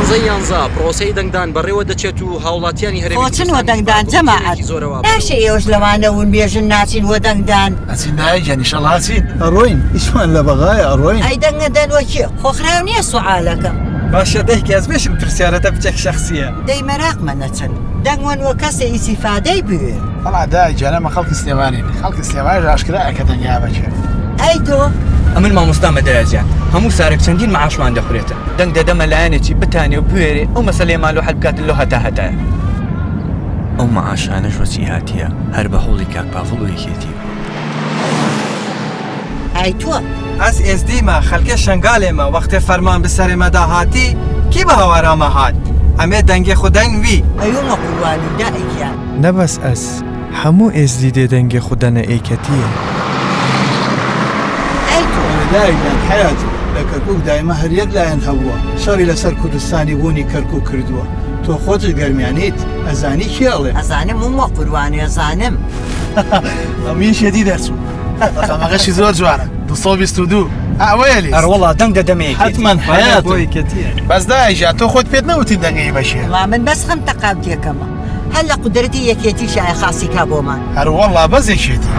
یانزەی یانزە پرۆسەی دەنگدان بەڕێوە دەچێت و هاوڵاتیانی هەرێمی خۆ چن وە کوردستانیش بە دەنگدان جەماعەت گوڕوتینێکی زۆرەوە بەرەو ناشێ ئێوەش لەوانە ون بێژن ناچین وە دەنگدان. ئەچین دایە گیان ئیشەڵا ئەچین. ئەڕۆین ئیشمان لە بەغایە ئەڕۆین. ئەی دەنگ ئەدەن وە کێ؟ خۆ خراو نیە سوعالەکەم. باشە دەیکە ئەز بێشم پرسیارەتە بچەک شەخسیە. دەی مەراقمە نەچن دەنگ وەن وە کەسێ ئیسیفادەی بوێ. وەڵا دایە گیان ئەمە خەڵکی سلێمانین خەڵکی سلێمانیش ئاشکرایە کە دەنگیا بە کێ. ئەی تۆ؟ ئەمن مامۆستامە دایە جیان هەموو سارێک چەندین معاشمان دەخورێتن دەنگ دەدەمە لایەنێکی بتانێ و بوێرێ ئەو مەسەلەیەمان لۆ حەل بکاتن لۆ هەتا هەتایە. ئەو معاشانەش وەچی هاتیە هەر بە هەوڵی کاک پاڤڵ و یەکێتی بوو. ئای تۆ؟ ئەز ئێزدیمە، خەلکێ شەنگالێمە، وەختێ فەرمان bi سەرێ مەدا هاتی، کی بە هاوارا مە هات؟ ئەمێ دەنگێ خو دەین وی. ئەیومە قوربانی دایە گیان. نە بەس ئەز، هەموو ئێزدی دێ دەنگێ خو دەنە ئێکەتیێ. ئەی تۆ؟ ئەرێ دایە گیان حەیاتم، لە کەرکوک دایمە هەر یەک لایەن هەبووە شەڕی لەسەر کوردستانی بوونی کەرکوک کردووە، تۆ خۆتت گەرمیانیت ئەزانی کێ ئەڵێ؟ ئەزانم ومە قوربانی ئەزانم. ئەم یەکێتی دەرچوو ڕەقەمەکەشی زۆر جوانە 222 ئەوەیە لیست ئەروەڵا دەنگ دەدەمە یەکێتی. حەتمەن حەیاتم. بۆ یەکێتیە. بەس دایە گیان تۆ خۆت پێت نەوتین دەنگەی بەکێ. وەڵا من بەس خەم تەقاوتێکەمە هەر لە قودرەتی یەکێتیشایە خاسی کا بۆمان. ئەروەڵا بەس یەکێتی.